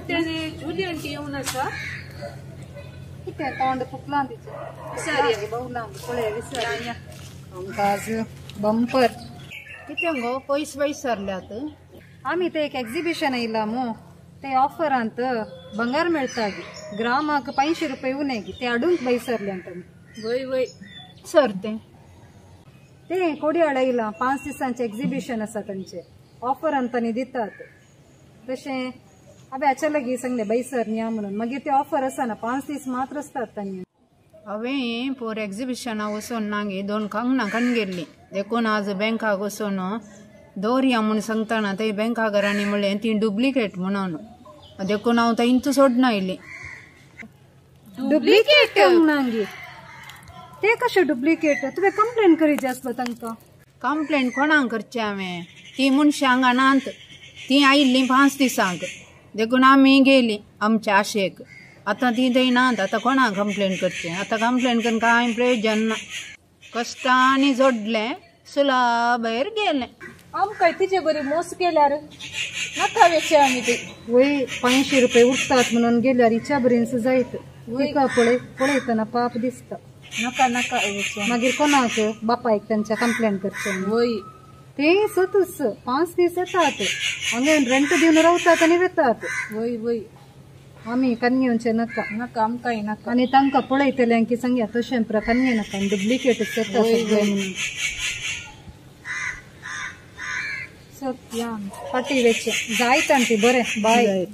तेणे जुली आंटी येवन आसा. कितें तोंड फुकलां तिचें. विसारया. बहुलां पळय विसारया. आमकां आज बंपर. कितें गो पयस पयस सरल्यात. आमी ते एक एक्झिबिशन येयला मू, ते ऑफरांत ಬಂಗಾರ मेळटा ग्रामाक 500 रुपये उणे ते हाडूंक भायर सरल्यात आमी. वय वय सर ते ते कोडयाळ येयलां 5 दिसांचें एक्झिबिशन आसा तांचें, ऑफरान तांणी दितात. तशें हांवें हाच्या लागीं सांगलें भायर सर या म्हणून, मागीर ते ऑफर आसा ना 5 दीस मात्र आसतात तांणी. हांवें पोर एक्झिबिशनाक वचून ना गे 2 कांगणां काडून गेल्लीं, देखून आज बँकाक वचून दवरया म्हूण सांगतना थंय बँकाघरांनी म्हणलें ती डुप्लिकेट म्हणून, देखून हांव थंयच सोडना आयली. डुप्लिकेट कांगणां गे ते कशें डुप्लिकेट? तुवें कंप्लेन करीत आसलो तांकां. कंप्लेन कोणाक करचें हांवें? ती मनशां हांगा नात, ती आयिल्लीं 5 दिसांक, देखून आमी गेलीं आमच्या आशेक. आतां ती थंय नात, आतां कोणाक कंप्लेन करचें? आतां कंप्लेन करून कांय प्रयोजन ना. कश्टांनी जोडलें सुला भायर गेलें. आमकां तिचे बरी मोस केल्यार नाका वेचें आमी ती. वय 500 रुपये उरतात म्हणून गेल्यार हिच्या बरीन जायत. तिका पळय पळयतना पाप दिसता. नाका नाका वेचें. मागीर कोणाक बापायक तांच्या कंप्लेन करचें. वय ते सतूच 5 दीस येतात हांगा रेंट दिवन रावतात आनी वेतात. वय वय आमी कन्येवचें नाका. नाका आमकांय नाका. आनी तांकां पळयतल्यांक की सांगया तशें कन्ये नाका, डुप्लिकेट येता सगळें म्हणून. सत्या फाटीं वेचें जायत आंटी. बरें बाय.